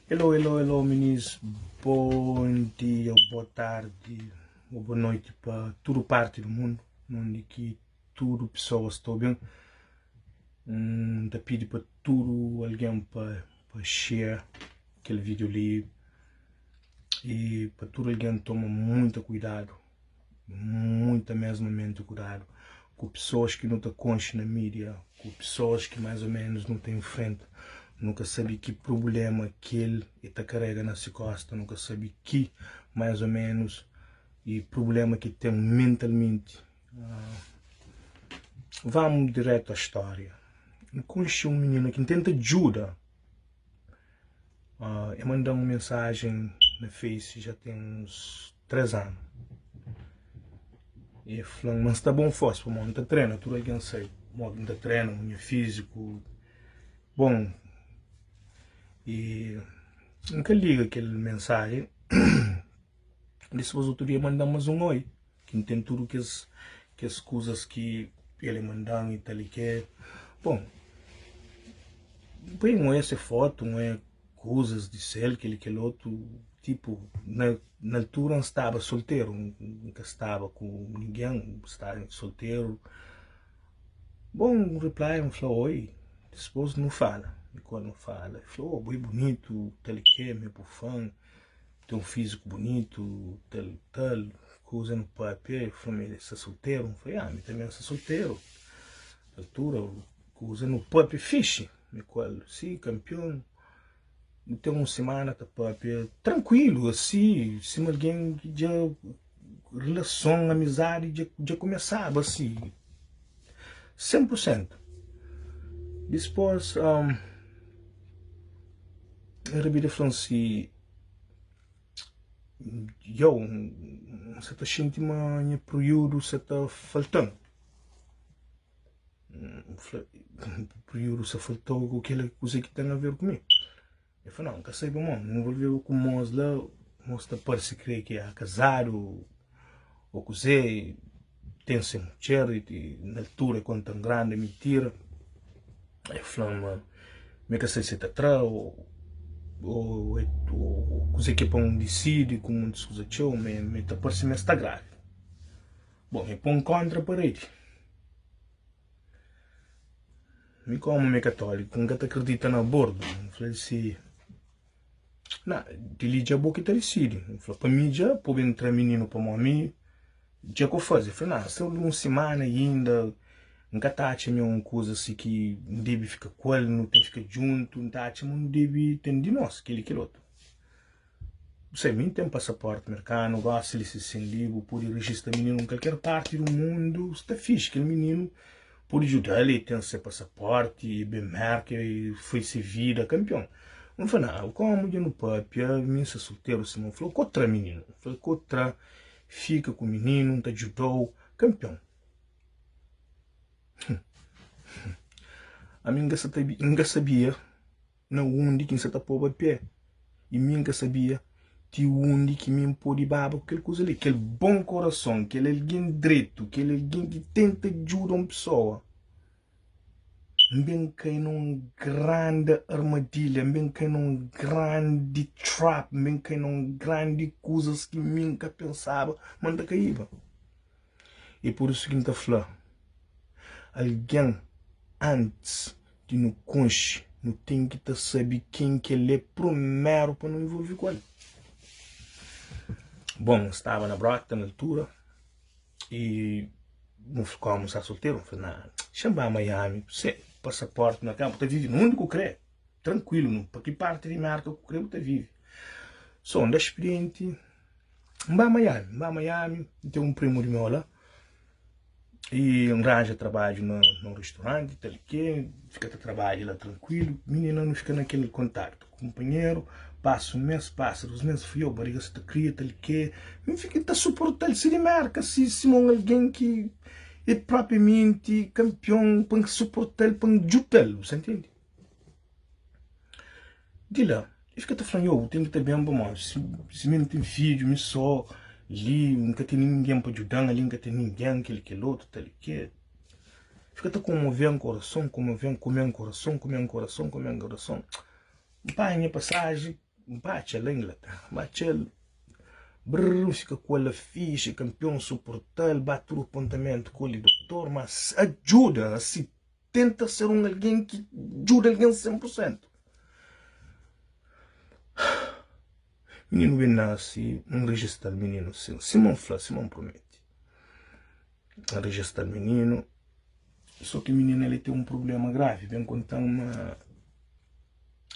Hello, hello, hello, minis. Bom dia, boa tarde ou boa noite pa tudu parti do mundu, onde ki tudu pessoas sta obi-m. N ta pidi pa tudu algen pa pa share kel vídeo li e pa tudu algen toma muita kuidadu muita mesmamente kudadu ku pesoas ki nu ta konxe na mídia, ku pesoas ki mais ou menos nu ta enfrenta, nu ka sabe ki prubléma ki el e ta karega na se kósta, nu ka sabe ki mais ou menos e prubléma ki ten mentalmenti. Vamos direto à história. N konxe un minina ki N tenta djuda. E manda-m un mensajen na Face já ten uns 3 anu. E fla-m ma N sta bon forsa pamodi N ta trena, tudu algen sabe modi ki N ta trena, nha fíziku. Bon, e N ka liga kel mensajen. Dipôs otu dia manda-m más un oi, ki N ten tudu kes kes kuzas ki el manda-m i tal i ke. Bon, N oia se fotu, N oia kuzas di sel, kel i kel otu. Tipu, na na altura N staba solteru, N ka staba ku ningen, N staba solteru. Bon, N reply, N fla oi, dispôs nu fala. I kua nu fala, el fla, oh, bo é bunitu, tal i ke, mi é bu fan. Ten un fíziku bunitu, tal, tal, kuza nu papia, el fla-m el sta solteru, N fla, ya, mi tanbe N sta solteru. Altura, kuza nu papia fixi, mi ku el, si, kanpion, nu ten un simana ta papia trankuilu, asi, sima algen ki dja rilason, amizadi dja dja kumesaba asi, sen pur sentu. Dispôs, El rabida fla-m si, Yo, N sa ta xinti ma nha piriúdu sa ta falta-m. N fla, Piriúdu sa falta-u ku kel kuze ki ten aver ku mi? El fla, Nau, N ka sabe pamodi. N envolveba ku mos la, mos ta parse kre ki é kazadu ô kuze. Ten se mudjer i na altura e konta-m grandi mintira. E fla-m ma mi ka sabe si e ta tra o kuzê ki é pa un disidi ku montis kuza txeu ma e ta parse ma e sta grávida. Bon, e pô-m kóntra paredi. Mi kómu mi é katóliku, N ka ta kridita na abortu. N fla-l si. Na, di li dja bo ki ta disidi. N fla, pa mi dja pode ntra mininu pamó mi dja ko faze. El fla, na, sta un simana inda, N ka ta atxa mi é un kuza si ki N debe fika ku el, nu ten fika djuntu, N ta atxa ma nu debe ten di nos, kel-li kel otu. Bu sabe, mi N ten pasaporti merkanu, gosi li si sin li, bu pode rijista mininu n kalker parti di mundu, sta fixi. Kel mininu pode djuda-l, el ten se pasaporti, el ben Merka, el fai se vida, kanpion. N fla, na, komu dja nu papia, mi N sta solteru, sima N fla-u, ko tra mininu, N fla, ko tra, fika ku mininu, N ta djuda-u, kanpion. Ami N ka sa ta, N ka sabia. Na undi ki N sa ta poba pé i mi N ka sabia ti undi ki mi N pode baba ku kel kuza li. Kel bon korason, kel algen dretu, kel algen ki tenta djuda un pesoa, N ben kai na un grandi armadilha, N ben kai na un grandi trap, N ben kai na un grandi kuzas ki mi N ka pensaba ma N ta kaiba. É pur isu ki N ta fla, algen antis di nu konxe, nu ten ki ta sabe ken ki el é primeru pa nu envolve ku el. Bon, N staba na brota na altura i N fla, komu N sta solteru, N fla, na, xa N ba Miami, se pasaporti na kanpu, ta vive na undi ku kre, trankuilu, pa ki parti di Merka ku kre bu ta vive. So, N da spirienti, N ba Miami, N ba Miami, N ten un primu di meu la. I N ranja trabadju na un ristoranti, tal ke, fika ta trabadja la trankuilu. Minina nu fika na kel kontaktu ku kunpanheru, pasa un mes, pasa dus mes, fla, yo, bariga sa ta kria, tal ke. N fika ta suporta-l si di Merka, si sima un algen ki é propriamenti kanpion pa N suporta-l, pa N djuda-l, bu sa ntende? Di la, e fika ta fla-m, yo, bu ten ki ta ben pamodi si mi N ten fidju, mi so li, N ka ten ningen pa djuda-m, ali N ka ten ningen, kel kel otu, tal i ke. Fika ta konmove-m korason, konmove-m, kume-m korason, kume-m korason, kume-m korason. N panha nha pasaji. N ba atxa-l la Inglaterra, N ba atxa-l, brrr, N fika ku el la fixe, kanpion, suporta-l, ba tudu apontamentu ku el di dotor, ma ajuda, asi, tenta ser un algen ki djuda algen 100%. Mininu ben nase, N rejista-l mininu sin, sima N fla, sima N promete. N rejista-l mininu, so ki mininu el ten un prubléma gravi, ben konta-m ma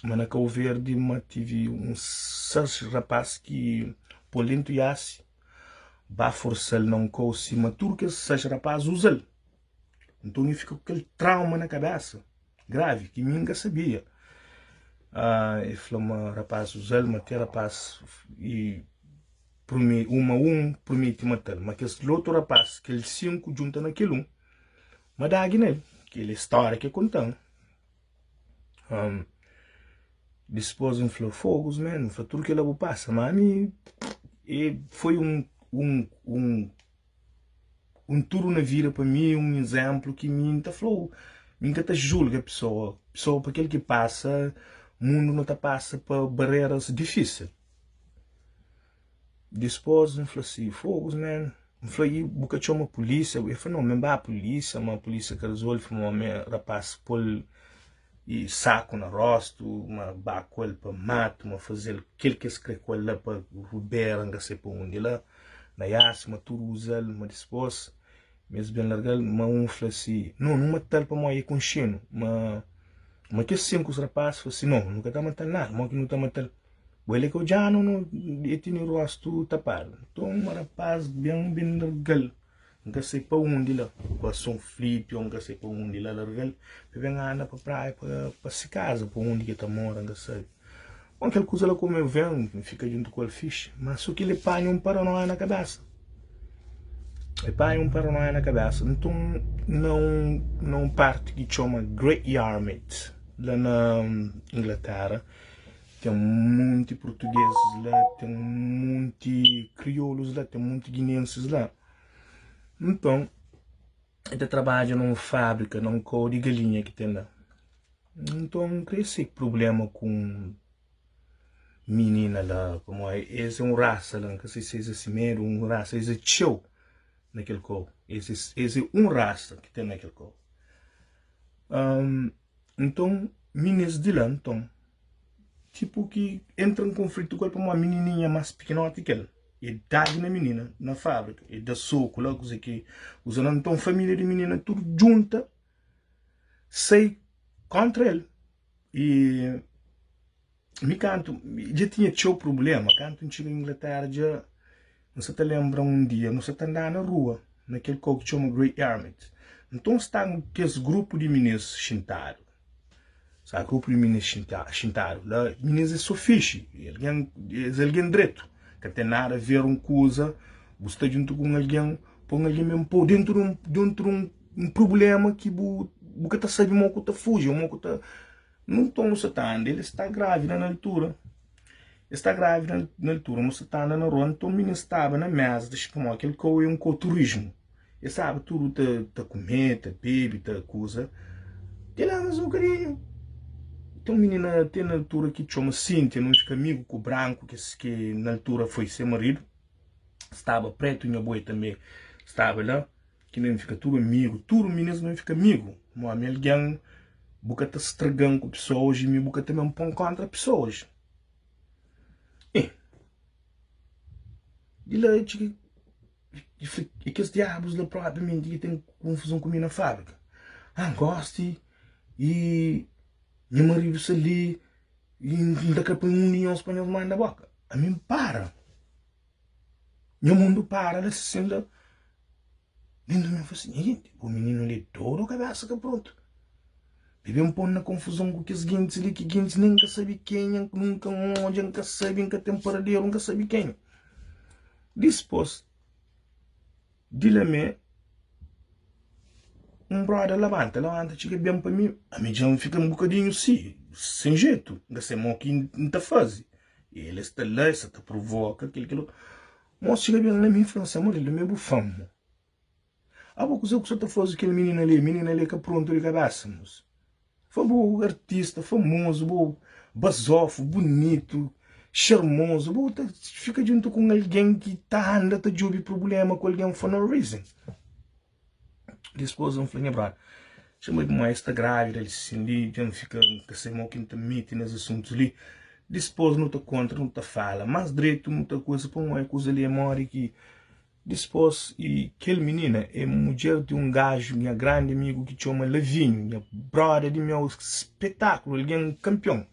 ma na Kau Verdi ma tive un ses rapaz ki pô-l dentu iasi, ba forsa-l na un kau sima tudu kes ses rapaz uza-l. Nton el fika ku kel trauma na kabésa gravi ki mi N ka sabia. El fla ma rapaz uza-l, ma te rapaz i uma un promete mata-l, ma kes otu rapaz, kel 5 djunta na kel un, ma dagi na el. Kel é stória ki el konta-m. Dispôs N fla, Fogus man, N fla tudu kel-la bu pasa, ma ami e foi un un un un tudu na vida pa mi, un izénplu ki mi N ta fla-u, mi N ka ta julga pesoa, pesoa pa kel ki pasa, mundu nu ta pasa pa bareras difísil. Dispôs N fla si, Fogus man, N fla, i bu ka txoma pulísia? El fla, no, mi N ba pulísia, ma pulísia ka rezolve, ma mi rapás pô-l i saku na rostu, ma ba ku el pa matu, ma faze-l kel ki es kre ku el la pa rubera, N ka sai pa undi la, na iasi, ma tudu uza-l, ma dispôs mi es ben larga-l, ma un fla si, no, nu mata-l pamodi e konxe-nu, ma ma kes sinkus rapás fla si, no, nu ka ta mata-l nada, modi ki nu ta mata-l? Bo el é ka odja-nu, no, e tene rostu tapadu. Nton, ma rapás ben ben larga-l. N ka sai pa undi la, pa Son Flipi ô N ka sai pa undi la, larga-l pa ben anda pa praia pa pa si kaza, pa undi ki el ta mora, N ka sabe. Bon, kel kuza la komu el ben, N fika djuntu ku el fixi, ma so ki el panha un paranoia na kabesa. El panha un paranoia na kabesa. Nton, na un na un parti ki txoma Great Yarmouth, la na Inglatéra, Ten munti purtugezis la, ten munti kriolus la, ten munti guinensis la. Nton, el ta trabadja na un fábrika, na un kau di galinha ki ten la. Nton, N krê se prubléma ku un minina la, pamodi es é un rasa la, N ka sai si es é si medu, un rasa, es é txeu na kel kau, es é un rasa ki ten na kel kau. Nton, minis di la, nton, tipu ki entra n konflitu ku el pamodi minininha más pikinoti ki el. E dagi na minina na fábrika, e da soku la, kuze ki uza la. Nton, família di minina tudu djunta sai kóntra el. I mi kantu, dja tinha txeu prubléma. Kantu N txiga Inglatéra dja N sa ta lenbra un dia, nu sa ta andaba na rua, na kel kau ki txoma Great Yarmouth. Nton sta kes grupu di minês xintadu. Sa grupu di minês xintadu la, minês é so fixi, algen, es é algen dretu, ka ten nada a ver un kuza, bu sta djuntu ku un algen, pa un algen ben pô-u dentu di un, dentu di un prubléma ki bu, bu ka ta sabe mo ku ta fuji, mo ku ta. Nton nu sa ta anda, el sta grávida na altura. El sta grávida na altura, nu sa ta anda na rua, nton mininu staba na mesa ta xinti pamodi kel kau é un kau turismu. El staba tudu ta ta kume, ta bebe, ta kuza. Di la mas un bokadinhu, ten un minina te na altura ki txoma Sintia, nu fika amigu ku Branku ki ki na altura foi se maridu, staba pretu, nha boi tanbe staba la. Ki nu fika tudu amigu, tudu minis nu fika amigu. Mo mi algen bu ka ta stragan ku pesoas i mi bu ka ta ben pon kontra pesoas. E di la txi e kes diabus la propriamenti ki ten konfuzon ku mi na fabrika. Ah, N gosti i nha maridu sta li i N ta kre poi un di nhos pa nhos manda boka. Ami N para. Nha mundu para la sin la. Dentu mi fla sin, nha bu mininu li dodu kabesa ka prontu. Mi ben pon na konfuzon ku kes gentis li, ki gentis nen ka sabi kenha, nunka N odja, N ka sabi, N ka ten paraderu, N ka sabi kenha. Dispos di la me, un broda labanta, labanta txiga ben pa mi, ami dja N fika un bokadinhu si, sen jetu, N ka sai mo ki N ta fazi. El sta la, el sta ta provoka kel kel otu. Mos txiga ben na mi, fla-m si, Amarildo, mi é bu fan, mo. Abo kuzê ku sa ta faze kel minina li? Minina li é ka prontu di kabesa, mos. Fla, bo artista famozu, bo bazofu, bunitu. xarmozu, bu ta fika djuntu ku un algen ki ta anda ta djobe prubléma ku algen for no reason. Dispôs N fla nha brother, txeu-m pamodi el sta grávida, el sin li, dja N fika N ka sai mau ki N ta mete nes asuntus li. Dispôs nu ta kontra, nu ta fala más dretu, nu ta kuza pamodi kuza li é modi ki Dispôs i kel minina é mudjer di un gaju, nha grandi amigu ki txoma Lavinhu, nha brother di meu, spetaklu, algen kanpion.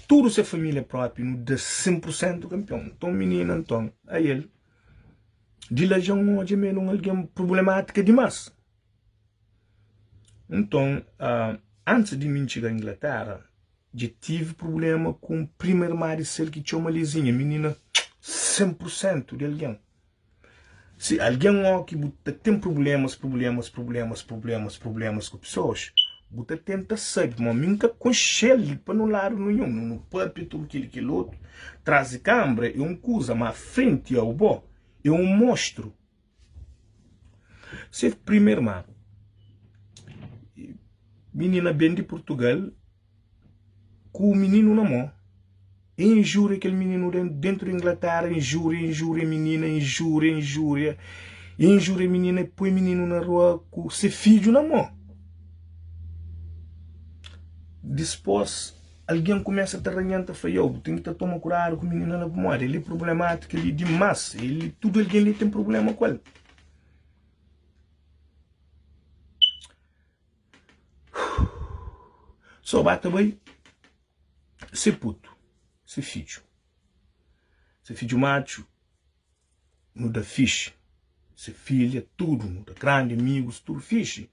Tudu se família propi nu da 100 pur sentu kanpion. Nton minina nton ael di la dja N odja ma el un algen prublemátika dimás. Nton antis di mi N txiga Inglatéra dja tive prubléma ku un prima irma di sel ki txoma Lizinha, minina 100 pur sentu di algen. Si algen ó ki bu ta ten prublémas, prublémas, prublémas, prublémas, prublémas ku pesoas, bu ta tenta sabe, pamodi mi N ka konxe-l pa nun ladu ninhun, nu pâpia tudu kel i kel otu, tras di kanbra é un kuza, má frenti au bo é un monstru. Se prima irma, minina ben di Purtugal ku mininu na mô, e injúria kel mininu dentu di Inglatéra, injúria, injúria minina, injúria, injúria, injúria minina e poi mininu na rua ku se fidju na mô. Dispôs algen kumesa ta ranha-m ta fla, Yo, bu ten ki ta toma kudadu ku minina la pamodi el é prublemátiku, el é dimás, el tudu algen li ten prubléma ku el. So ba ta bai se putu, se fidju, se fidju matxu nu da fixi, se filha tudu nu da grandi amigus tudu fixi.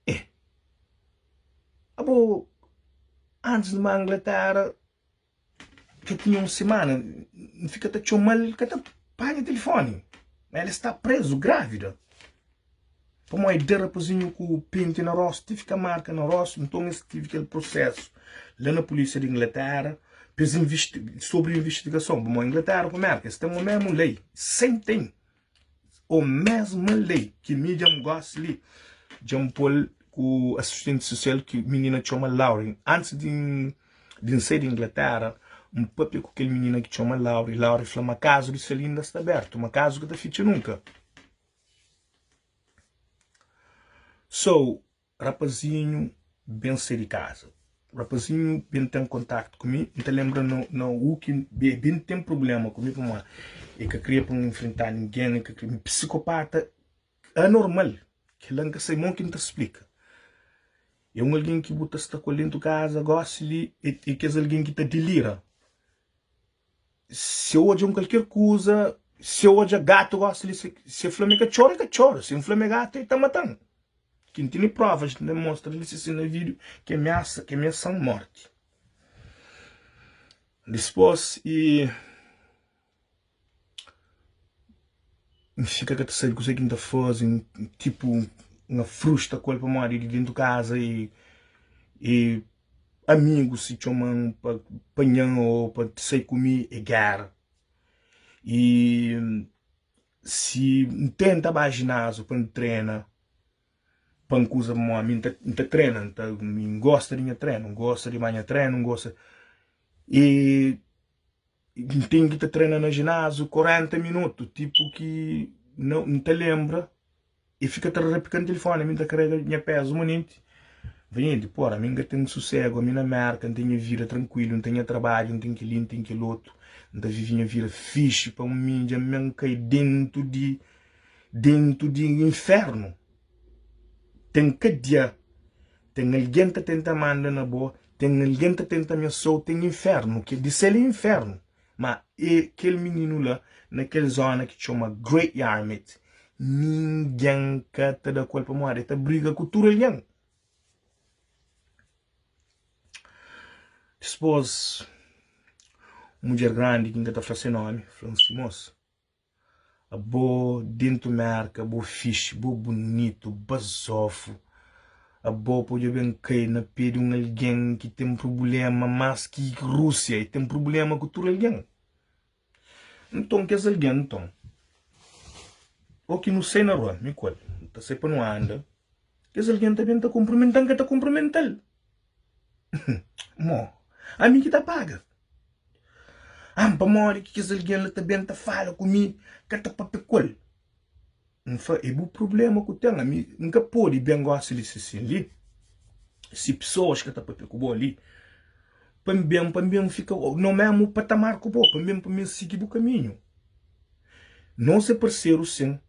Eh, abo antis di ba Inglaterra Ka tinha un simana, N fika ta txoma-l, ka ta panha tilifoni. Ma el sta prezu, grávida. Pamodi el da rapazinhu ku penti na rostu, ti fika marka na rostu. Nton es tive kel prosesu la na pulísia di Inglatéra pa es investi sobri investigason. Pamodi Inglatéra ku Mérka es ten omésmu lei, sen ten. O mesma lei ki mi dja-m gosi li, dja-m pô-l ku asistenti sosial ki minina txoma Lauren. Antis di N sai di Inglatéra, N pâpia ku kel minina ki txoma Lauren. Lauren fla ma kazu di sel inda sta abertu, ma kazu ka ta fitxa nunka. So, Rapazinhu ben sai di kaza. Rapazinhu ben ten kontaktu ku mi. N ta lenbra na na u ki e ben ten prubléma ku mi pamodi e ka kria pa N infrentá ningen, e ka kria. Psikopata anormal. Kel-la N ka sabe mo ki N ta splika. É un algen ki bu ta sta ku el dentu kaza gósi li é kes algen ki ta dilira. Si eu odja un kalker kuza, si eu odja gatu gosi li, si e fla ma e ka txora, e ka txora, si N fla ma e gatu, e ta matan. Ki N tene provas, N ta mostra li si na video ki ameasa, ki ameasan morti. Dispos e N fika ka ta sabe kuzê ki N ta faze, N tipu N frusta ku el pamodi di dentu kaza e e amigus si txoma-m pa panha-m ô pa sai ku mi é géra. I si N tenta ba jináziu pa N trena pa N kuza pamodi mi N ta trena, N ta mi N gosta di nha trenu, N gosta di ba nha trenu, N gosta i N ten ki ta trena na jináziu 40 minutu, tipu ki N ta lenbra e fika ta rapikan tilifoni, ami N ta karega nha pezu manenti. N fla, ami N ka ten susegu, ami na Mérka N ten nha vida trankuilu, N ten nha trabadju, N ten kel-li, N ten kel otu, N ta vive nha vida fixi pa un mi dja mi N kai dentu di dentu di infernu. Ten kadia. Ten algen ta tenta manda na bo, ten algen ta tenta amiasau, ten infernu, kel di sel é infernu. Ma e kel mininu la na kel zona ki txoma Great Yarmouth, ningen ka ta da ku el pamodi el ta briga ku tudu algen. Dispos, un mudjer grandi ki N ka ta fla se nomi, fla-m si, Mos, Abo dentu merka bo fixi bo bunitu bazofu abo pode ben kai na pe di un algen ki ten prubulema mas ki Rúsia e ten prubulema ku tudu algen nton kes algen nton o ki nu sai na rua mi ku el nu ta sai pa nu anda kes algen ta ben ta kunprimentan ka ta kunprimental mo ami ki ta paga. Ah, pamodi ki kes algen la ta ben ta fala ku mi, ka ta papia ku el? N fla, é bu prubléma ku ten. Ami N ka pode ben gósi li sisin li, si pesoas ka ta papia ku bo li, pa N ben, pa N ben fika no mésmu patamar ku bo, pa N ben, pa N ben sigi bu kaminhu. Nos é parseru sin,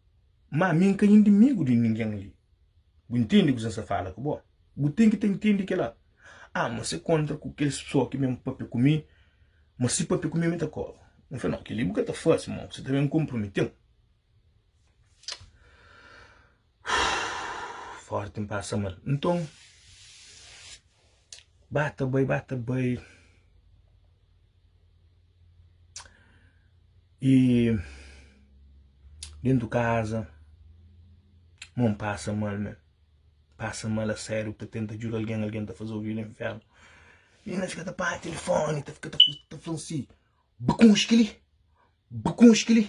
má ami N ka indimigu di ningen li. Bu ntende kuzê N sta fala ku bo? Bu ten ki ta ntende kel-la. Ah, ma si kontra ku kes pesoa ki ben papia ku mi, ma si papia ku mi, mi ta kóre. N fla, no, kel-li bu ka ta fase, mo, bu sa ta ben konpromete-m. Forti N pasa mal. Nton, ba ta bai, ba ta bai. I dentu kaza, mo N pasa mal me. Pasa mal a sériu, ta tenta djuda algen, algen ta faze-u vida infernu. Minina fika ta panha tilifoni, ta fika ta fla-m si, Bu konxe kel-li? Bu konxe kel-li?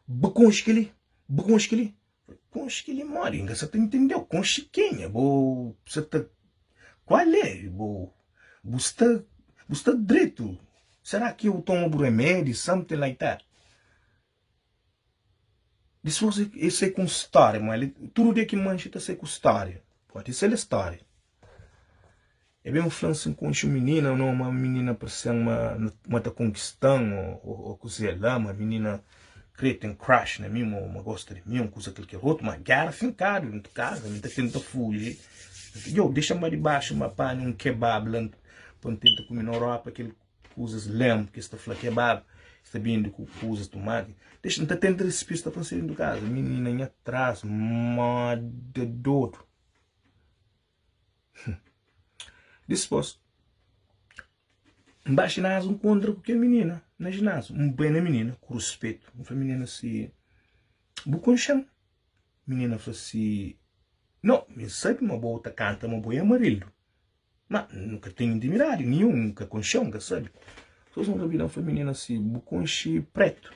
Bu konxe kel-li? Bu konxe kel-li? Konxe kel-li modi? N ka sa ta ntendeu. Konxe kenha? Bo sa ta Kual é? Bo bu sta bu sta dretu? Será ki eu toma bu remedi? Something like that. Dipôs el sai ku un stória, ma el tudu dia ki manxe ta sai ku stória. Pode ser el stória. E ben fla-m si N konxe un minina no ma minina parse-m ma ma ta konkista-m o kuzê la, ma minina kre ten crush na mi ma ma gosta di mi un kuza kalker otu, ma géra finkadu dentu kaza, mi ta tenta fuji. Yo, dexa-m ba dibaxu N ba panha un kebab la pa N tenta kume na Europa kel kuzas lenpu ki es ta fla kebab, es ta bende ku kuzas tumati. Dexa N ta tenta rispista pa N sai dentu kaza, minina nha tras moda dodu. Dispôs, N ba jináziu, N kontra ku kel minina na jináziu. N bai na minina ku ruspetu. N fla minina si, Bu konxe-m? Minina fla si, No, mi N sabe ma bo ta kanta ma bo é Amarildu. Ma N ka ten intimidadi ninhun, N ka konxe-u, N ka sabe. Dipôs N rabida N fla minina si, Bu konxe Pretu?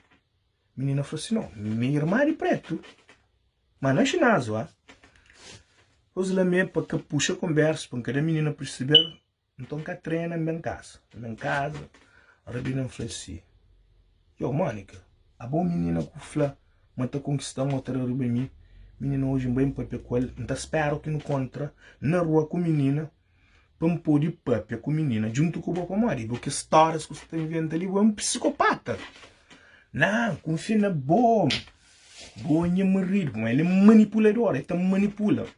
Minina fla si, No, mi é irma di Pretu. Ma na ginásio, ah. Pos la me pa ka puxa konbersu, pa N ka da minina perseber, nton N ka trena, N ben kasa. N ben kasa, rabina N fla si, Yo, Mónika, abo minina ku fla ma ta konkista-m o ta da riba mi, minina oji N bai N papia ku el, N ta spera ki nu kontra na rua ku minina, pa N pode papia ku minina djuntu ku bo pamodi bo kes stórias ku sta ta inventa li bo é un psikopata na N kunfia na bo bo é nha maridu pamodi el é manipulador el ta manipula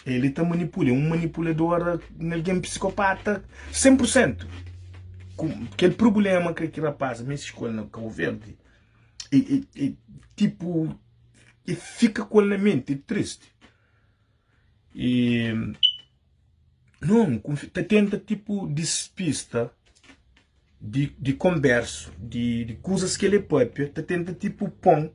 el ta manipula é un manipulador un algen psikopata 100 pur sentu ku kel prubléma ki kel rapaz meste ku el na Kabu Verdi e, e, e tipo e fika ku el na menti é tristi E non, ta tenta tipo dispista di, di konbersu, di, di kuzas ki el papia, ta tenta tipo pon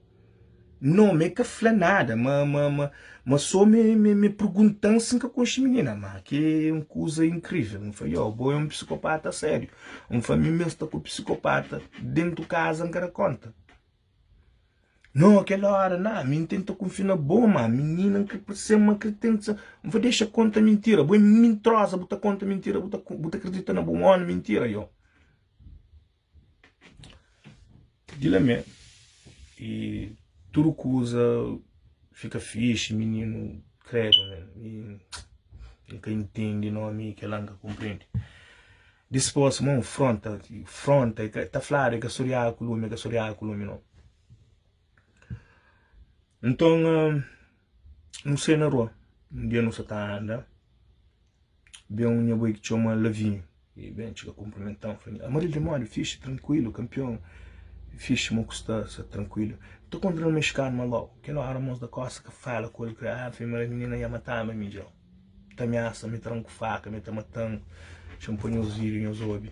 nome, e ka fla nada, ma, ma, ma, ma so me, me, me perguntan si N ka konxe minina, ma ki é un kuza inkrivel. N fla, yo, bo é un psikopata sériu. N fla, mi mes sta ku psikopata dentu kaza, N ka da konta. No, kel ora, na, mi N tenta kunfia na bo, ma minina N kre parse ma kre ten N va dexa konta mintira, bo é mintroza, bu ta konta mintira, bu ta bu ta kridita na bu ómi mintira, yo. Di la mé, i tudu kuza fika fixi, mininu kredu, mi N ka intendi no, mi kel-la N ka konprendi. Dispos mon fronta, fronta, ta fladu é ka soriadu ku lumi, é ka soriadu ku lumi no. Nton, nu sai na rua, un dia nu sa ta anda, ben un nha boi ki txoma Lavinhu, e ben txiga kunprimentan, fla Amarildo modi, fixi, trankuilu, kanpion, fixi mo ku sta, sta trankuilu. Ta kontra un mexikanu ma logu, kel ora mos da kosta ka fala ku el, ah, fla minina nha mataba mi dja. Ta amiasa mi tra-m ku faka mi ta mata-m Xa-m poi nhos vídiu nhos obi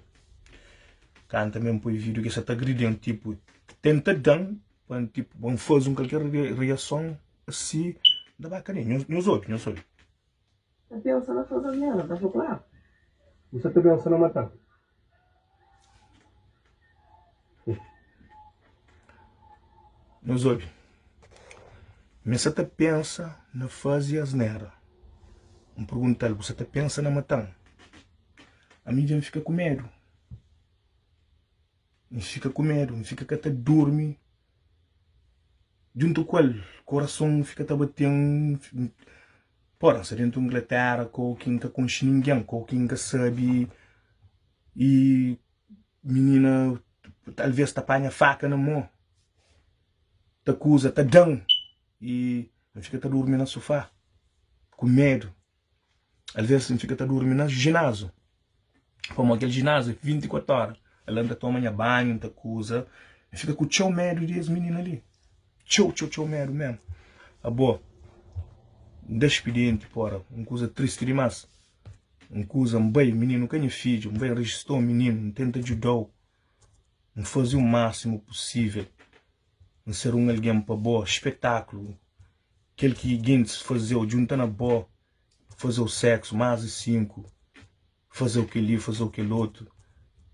Kanta mi N poi vídiu ki sa ta gridi-m Tipu tenta da-m pa N tipu pa N faze un kalker riason asi N ta ba kade Nhos obi nhos obi. Ta pensa na faze asnera, ta fla klaru. Bu sa ta pensa na mata-m. Nhos obi, Mi sa ta pensa na faze asnera. N pergunta-l, Bu sa ta pensa na mata-m? Ami dja N fika ku medu. N fika ku medu, N fika ka ta durmi djuntu ku el. Korason fika ta bate-m. Pora, N sta dentu Inglatéra ku ki N ka konxe ningen, ku ki N ka sabe. I minina talvês ta panha faka na mô, ta kuza, ta da-m. I N fika ta durmi na sufá ku medu. Alvês N fika ta durmi na jináziu, pamodi kel jináziu é 24 óra. La N ta toma nha banhu, N ta kuza. N fika ku txeu medu di es minina li. Txeu, txeu, txeu medu mésmu. Abo, N da spidienti, pora, un kuza tristi dimás. Un kuza, N bai, mininu ka nha fidju, N bai rejista-u mininu, N tenta djuda-u, N faze u másimu pusível. N ser un algen pa bo, spetaklu. Kel ki gentis fazeu djunta na bo fazeu sexo mas di 5 fazeu keli fazeu kelotu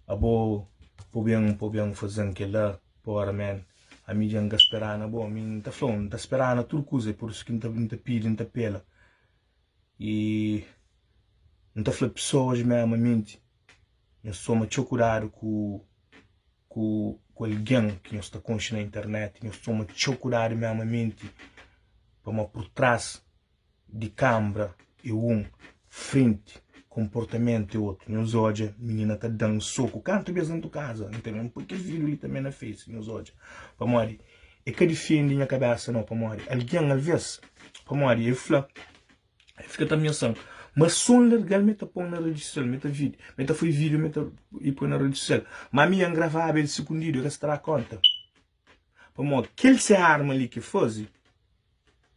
abo po ben po ben fazen kela pora man ami dja nka spera na bo ami nta flau nta spera na tudu kuza e por isu ki nta nta pidi nta pela e nta fla pessoas mesmo menti nhos toma txeu kudadu ku ku ku algen ki nhos ta konxe na internet, nhos toma txeu kudadu mesmu menti, pamodi por trás di kambra é un, frenti konportamentu é otu. Nhos odja minina ta da-m soku kantu bes dentu kaza, N ta ben poi kel vídiu li tanbe na face, nhos odja, pamodi é ka difende nha kabesa nau, pamodi algen alves, pamodi el fla. El fika ta amiasa-m. Ma so N larga-l mi ta pô-m na redi sosial, mi ta vidi, mi ta fai vídiu mi ta i poi na redi sosial. Ma mi N gravaba el sikundidu, el ka sta da kónta. Pamodi kel se arma li ki el faze,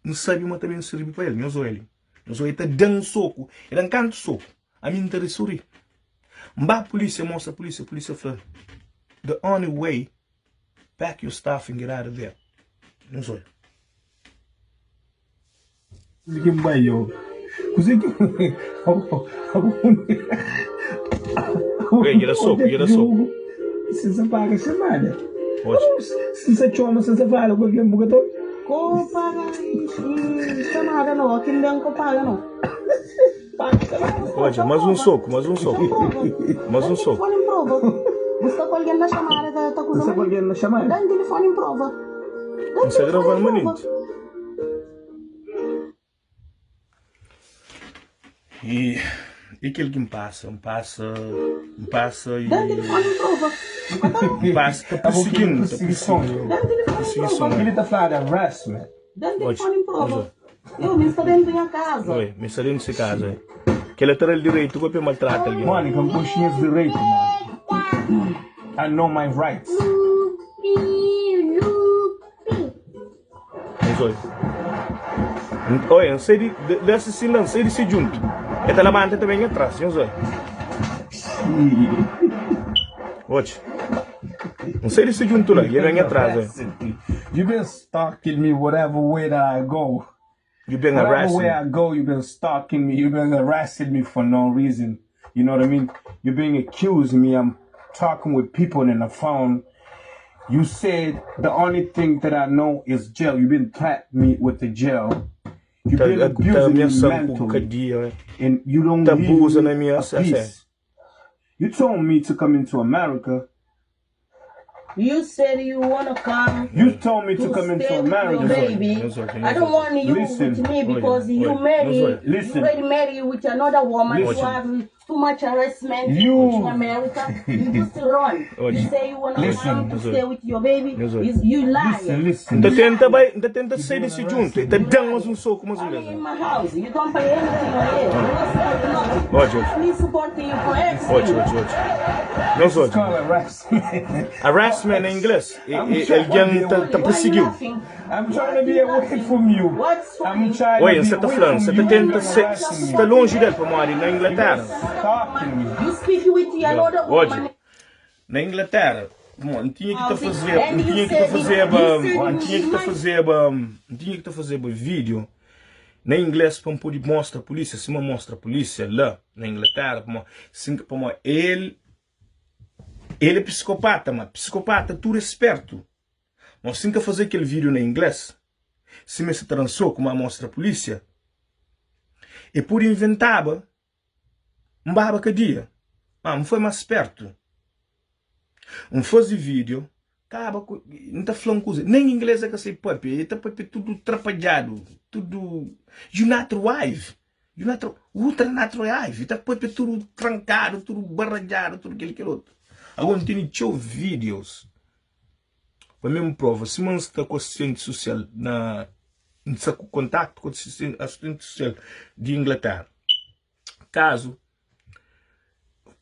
N sabe ma ta ben sirbi pa el. Nhos oia li. Nhos oia, el ta da-m soku. El da-m kantu soku? Ami N ta ri suri. N ba pulísia, mostra pulísia, pulísia fla, The only way, pack your stuff and get out of there. Nhos oia. Kuzê ki N bai yo? Kuzê ki Oi, dja da soku, dja da soku. Si N sa paga xamada. Si N sa txoma, si N sa fala ku algen, bu ka ta obi? Ko paga xamada no, ki N ben ko paga no. Odja, mas un soku, mas un soku. Mas un soku. Telefone em prova. Bu sta ku algen na xamada ta ta kuza. Bu sta ku algen na xamada? Dan telefone em prova. N sta gravando manenti. E, e kel ki N pasa, N pasa, N pasa e. Dan telefone em prova. N pasa, ta persegin, ta persegin. Perseguison. Ele ta fla de harassment. Dan telefone em prova. Eu, mi sta dentro nha casa. Oi, mi sta dentro se casa. Oi. Kel lateral direito ko pe maltrata algen. Mónica, N konxe nhas direitu, Mónica. I know my rights. Nhos oi. Oi, N sai di, di assassino la, N sai di se djuntu. E ta labanta e ta ben nha tras. Nhos oi. Otxa. N sai di se djuntu la, e ben nha tras. Oi. You been stalking me whatever way that I go. You been Whatever harassing way me. I go, you been stalking me, you been harassing me for no reason. You know what I mean? You been accusing me. I'm talking with people in the phone. You said the only thing that I know is jail. You been threatening me with the jail. You Ta, been ta abusing me ameaçam ku mentally, kadia, and you don't ta leave abusa na me mi a a sério. peace. You told me to come into America. You said you wanna come You told me to to come into stay with your America. baby. I don't want you Listen. with me because you Oi, marry, oi. you Listen. already married with another woman. You Listen. have too much harassment You- in America. You just run. Oi. You say you wanna Listen. come to stay with your baby. Oi. You, you lie. Listen, listen. N ta tenta bai, N ta tenta sai di se djuntu. E ta da-m mas un soku mas un I'm bes. in my house. You don't pay anything on here. You don't support nothing. Oi, oi. Me supporting you for everything. Odja, odja, odja. Nhos It's called odja. harassment. Harassment na inglês é, é algen ta, ta Why you perseguiu. laughing? I'm trying to be away from you. What's I'm funny? trying Oi, to be N sa ta away fla, N from sa ta you. tenta You're se, harassing me. sta lonji del pamodi na Inglaterra. Stalking me. You speak with another Odja, woman. na Inglaterra, pamodi N tinha ki ta fazeba, N tinha ki ta fazeba, N tinha ki ta fazeba, N tinha ki ta fazeba vídeo na inglês pa N pode mostra polícia, sima mostra polícia la na Inglaterra, pamodi, sin, pamodi el El é psikopata ma psikopata tudu é spertu ma si N ka faze kel video na ingles sima es ta da-m soku ma mostra polisia e pode inventaba N baba kadia ma N foi mas spertu. N faze video, kaba ku, N ta fla un kuza, nen inglês e ka sai papia, e ta papia tudu trapadjadu, tudu, you not wife, you not, ultra not wife, e ta papia tudu trankadu, tudu barajadu, tudu kel kel otu. Agora N tene txeu videos pa mesmu prova, sima N sta ku asistenti sosial na, N sta ku kontaktu ku asistenti sosial di Inglaterra. Kazu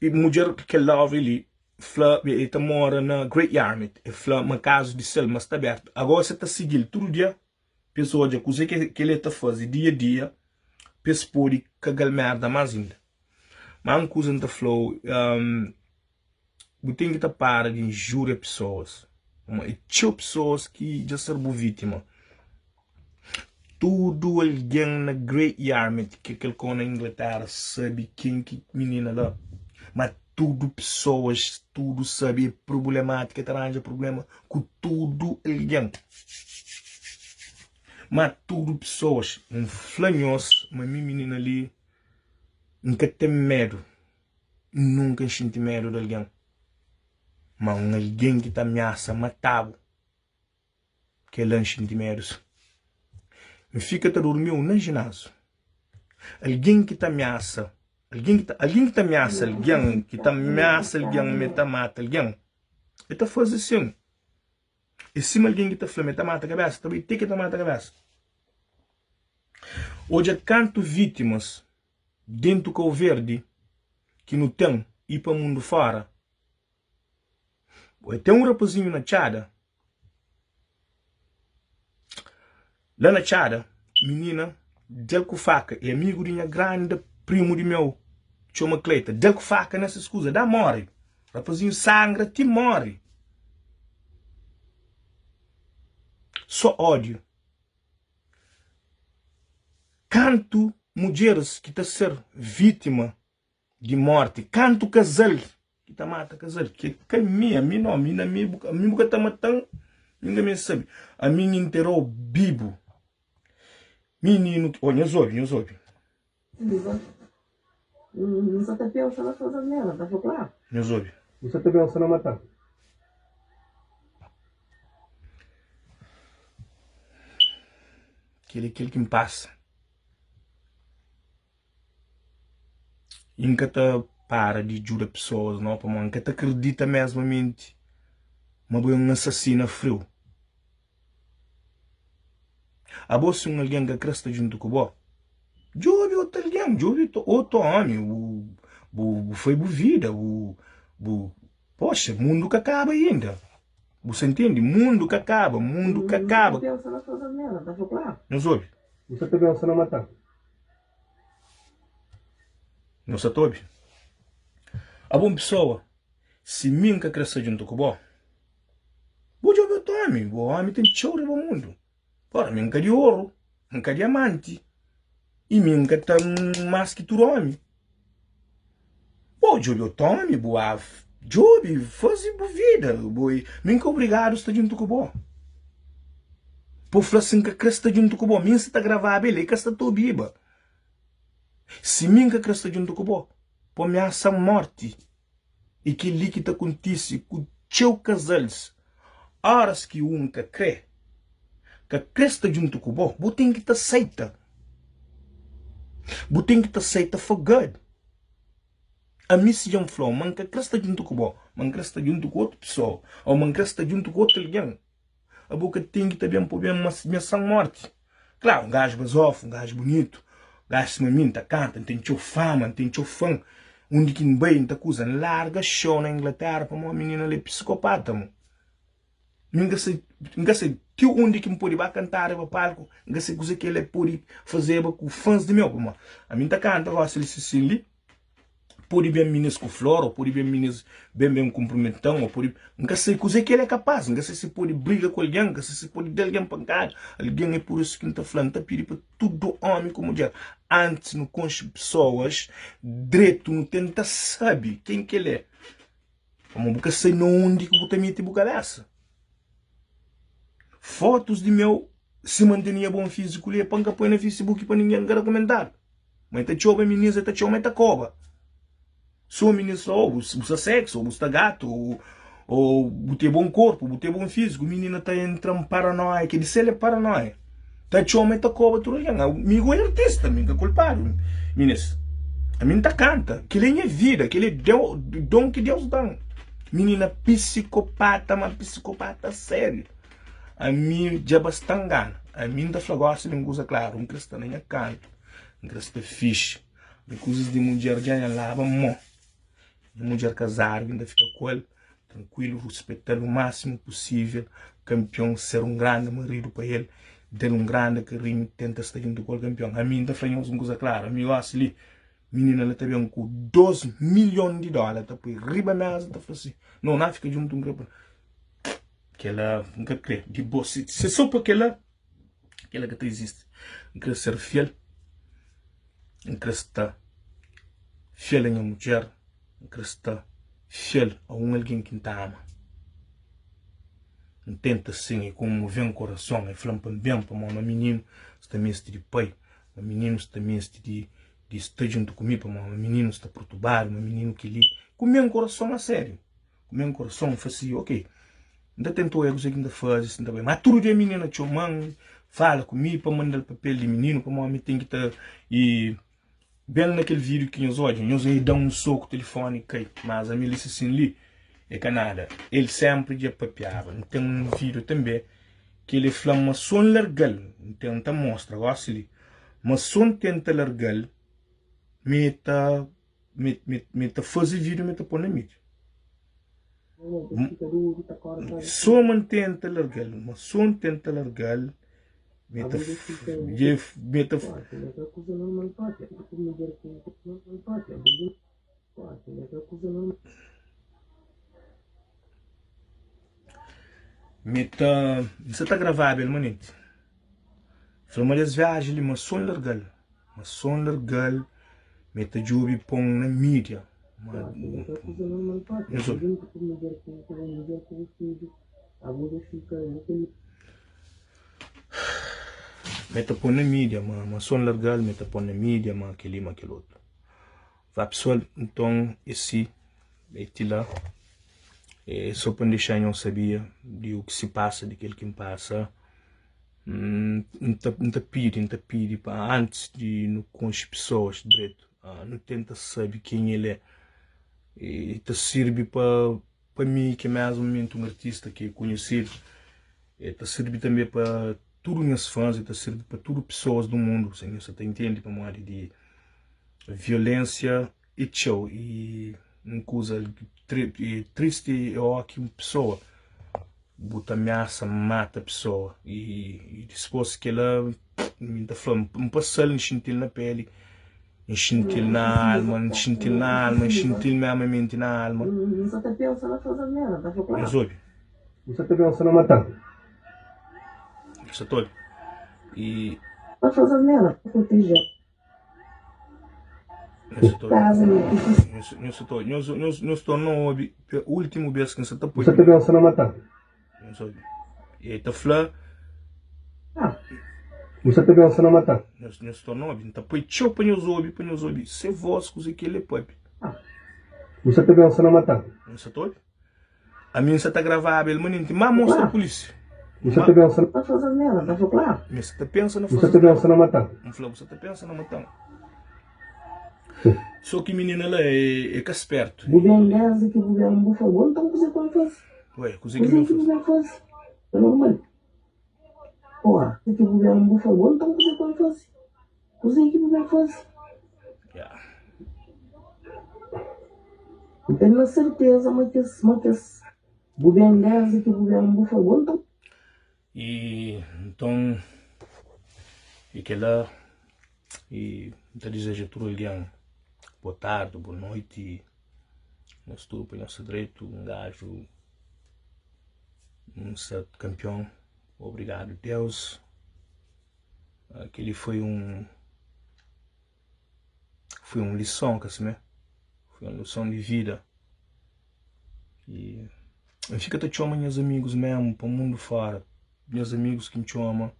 i mudjer kel Love li fla e ta mora na Great Yarmouth e fla ma kazu di sel ma sta abertu agora se ta sigil tudu dia pa es odja kuze ke el ta faze dia dia pa es pode kagal merda mas inda ma un kuza nta flau Bu ten ki ta para di injúria pesoas. Pamodi é txeu pesoas ki dja ser bu vítima. Tudu algen na Great Yarmouth, ki é kel kau na Inglatéra, sabe ken ki minina la. Má tudu pesoas, tudu sabe, é prublemátika, el ta ranja prubléma ku tudu algen. Má tudu pesoas, N fla nhos ma mi minina li, N ka ten medu. Nunka N xinti medu di algen. Má un algen ki ta amiasa mata-bu, kel-la N xinti medu. N fika ta durmi-u na jináziu. Algen ki ta amiasa, algen ki ta, algen ki ta amiasa algen, ki ta amiasa algen ma el ta mata algen, el ta faze sin. É sima algen ki ta fla ma el ta mata kabésa, ta bai ti ki el ta mata kabésa. Odja kantu vítimas Dentu Kau Verdi ki nu ten i pa mundu fora. Oi, ten un rapazinhu na txada. La na txada, minina da-l ku faka. É amigu di nha granda primu di meu, txoma Cleita. Da-l ku faka na ses kuza, da móre. Rapazinhu sangra ti móre. Só ódiu. Kantu mudjeris ki ta ser vítima di mórti, kantu kazal ki ta mata kazal, ki ka mi, ami no, ami na mi, ami bu ka ta matan, mi ka meste sabe, ami N interau bibu. Mininu, oh, nhos obi, nhos obi. N sa ta pensa na faze asnera, N ta fla klaru. Nhos obi. N sa ta pensa na mata-m. Kel é kel ki N pasa. I N ka ta para di djuda pesoas, no, pamodi N ka ta kridita mesmamenti ma bo é un asasina friu. Abo si un algen ka kre sta djuntu ku bo, djobe otu algen, djobe otu omi, bu bu fai bu vida, bu bu poxa, mundu ka kaba inda. Bu sa ntende? Mundu ka kaba, mundu ka kaba. Nhos obi? Bu sa ta pensa na mata-m? Nhos sa ta obi? Abo un pesoa, si mi N ka kre sta djuntu ku bo, Bu djobe otu omi, bu omi ten txeu riba mundu. Ora, mi N ka di oru, N ka diamanti, i mi N ka ta más ki tudu omi. Bo djobe otu omi, bu a djobe, faze bu vida, bo mi N ka obrigadu sta djuntu ku bo. Po fla si N ka kre sta djuntu ku bo, mi N sta ta gravaba el, el ka sta ta obiba. Si mi N ka kre sta djuntu ku bo, po ameasa-m morti. I kel-li ki ta kontise ku txeu kazals. Óras ki un ka krê, ka krê sta djuntu ku bo, bu ten ki ta seita. Bu ten ki ta seita for good. Ami si dja N fla-u ma N ka krê sta djuntu ku bo, ma N krê sta djuntu ku otu pesoa, ô ma N krê sta djuntu ku otu algen, Abo ka ten ki ta ben po ben miasan morti. Klaru, un gaju bazofu, un gaju bunitu, un gaju sima mi, N ta kanta, N ten txeu fama, N ten txeu fan. Undi ki N bai, N ta kuza. N larga xou na Inglatéra pamodi minina la é pisikopata, mo. Mi N ka sai, N ka sai ti undi ki N pode ba kanta riba palku, N ka sai kuza ki el pode fazeba ku fans di meu, pamodi ami N ta kanta gosi li sisin li. Pode ben minis ku flor, ou pode ben minis ben ben kunprimentan, ou pode, N ka sai kuzê ki el é kapaz, N ka sai si pode briga ku algen, N ka sai si pode da algen pankada, algen é pur isu ki N ta fla, N ta pidi pa tudu omi ku mudjer, antis nu konxe pesoas dretu, nu tenta sabe ken ki el é, pamodi bu ka sai na undi ki bu ta mete bu kabesa. Fotus di meu, si ma N tene nha bon fiziku li, é pa N ka poi na facebook pa ningen ka da kumentariu. Ma e ta txoba minis, e ta txoma, e ta koba. So minis fla, oh, bu sta sexy, ou bu sta gatu, ou. Ou bu ten bon korpu, bu ten bon fiziku, minina ta entra n paranoia, ke di sel é paranoia. Ta txoma e ta koba tudu algen. Mi go é artista, mi n ka kulpadu. Minis, ami n ta kanta, kila é nha vida, kila é don ki Deus dan. Minina pisikopata, ma pisikopata sériu. Ami dja bastan gana. Ami n ta fla gosi li un kuza klaru, n kre sta na nha kantu, n kre sta fixi. Mi kuzas di mudjer dja nha laba mo. Nha mudjer kazadu ki N ta fika ku el trankuilu, ruspeta-l o másimu pusível, kanpion, ser un grandi maridu pa el, da-l un grandi karinhu, tenta sta djuntu ku el, kanpion. Ami N ta fla nhos un kuza klaru, ami gósi li, minina la ta ben ku 2 milhon di dóla, ta poi riba méza, ta fla si, No, na fika djuntu, N kre pa. Kela N ka kre di bo, si é so pa kela, Kela ka ta izisti. N kre ser fiel, N kre sta fiel a nha mudjer, N kre sta fiel a un algen ki N ta ama. N tenta sin i konmoven korason, e fla-m pa N ben pamodi ma mininu sta meste di pai, ma mininu sta meste di di sta djuntu ku mi, pamodi ma mininu sta purtubadu, ma mininu kel-li. Kume-m korason a sériu. Ku meu korason N fla si, ok, N ta tenta oja kuzê ki N ta faze, si N ta bai. Má tudu dia minina txoma-m, fala ku mi pa manda-l papel di mininu, pamodi mi ten ki ta. I ben na kel vídiu ki nhos odja, nhos e da-m un soku, tilifoni kai. Mas ami li sisin li é ka nada. El sénpri dja papiaba. N ten un vídiu tanbê ki el fla-m ma so N larga-l, N ten, N ta mostra gósi li, ma so N tenta larga-l, mi ta. Mi, mi, mi ta faze vídeo, mi ta pô na mídia. Só ma N tenta larga-l, ma só N tenta larga-l, mi ta, mi ta. Mi ta, N sa ta gravaba el manenti. Fla ma des viaji li ma só N larga-l. Ma so N larga-l mi ta djobe pon na mídia Ma Nhos obi Mi ta pon na mídia Ma so N larga-l mi ta pon na mídia Ma kel-li ma kel otu Va pesoal nton é si É ti la É so pa N dexa nhos sabia Di u ki si pasa di kel ki N pasa. N ta N ta pidi N ta pidi pa antis di nu konxe pesoas dretu nu tenta sabe ken el é i ta sirbi pa pa mi ki é mesmu un artista ki é konhesidu e ta sirbi tanbe pa tudu nhas fãs e ta sirbi pa tudu pesoas du mundu se nhos sa ta intende pamodi di violensia é txeu i un kuza tristi é ó ki un pesoa bu ta amiasa mata pesoa i dispôs kela mi ta fla N pasa-l N xinti-l na peli N xinti-l na alma N xinti-l na alma N xinti-l mesmamenti na alma Nhos obi Nhos sa ta obi i. Nhos torna obi pa últimu bês ki N sta ta poi. Bu sta ta pensa na mata-m. Nhos obi. E ta fla. Bu sta ta pensa na mata-m. Nhos torna obi. N ta poi txeu pa nhos obi, pa nhos obi se vós, kuzê ki el é papia. Bu sta ta pensa na mata-m. Nhos sta ta obi? Ami N sa ta gravaba el manenti, má mostra pulísia. Bu sa ta pensa na faze asnera, N ta fla klaru. Mi sa ta pensa na Bu sa ta pensa na mata-m. N fla, bu sa ta pensa na mata-m. Sô ki minina la é ka spertu. Bu ben desdi ki bu ben, bu fla, Bo nton kuzê ku N faze? Ué, kuzê ki mi Kuzê ki bu faze? ben faze? É normal. Ora, ki bu ben, bu fla, Bo nton kuzê ku N faze? Kuzê ki bu ben faze? Yeah. N ten na serteza ma kes, ma kes. Bu ben desdi ki bu ben, bu fla, Bo nton. I nton, i kela, i N ta dizeja tudu algen bo tardi, bo noiti, nhos tudu pa nhos sta dretu, un gaju, un sta kanpion, obrigadu Deus. Kel-li foi un foi un lison ka simé foi un lison di vida i N fika ta txoma nhas amigus mésmu pa mundu fóra nhas amigus ki N txoma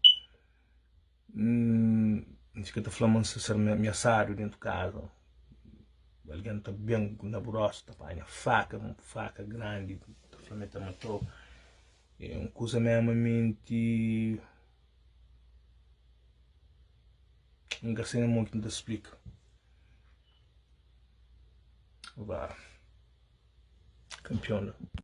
N fika ta fla ma N sta ser amiasadu déntu kaza algen ta ben na bu róstu ta panha faka un faka grandi. fla ma el ta matau. É un kuza mesmamenti N ka sai na mon ki N ta splika. Ba, kanpion la.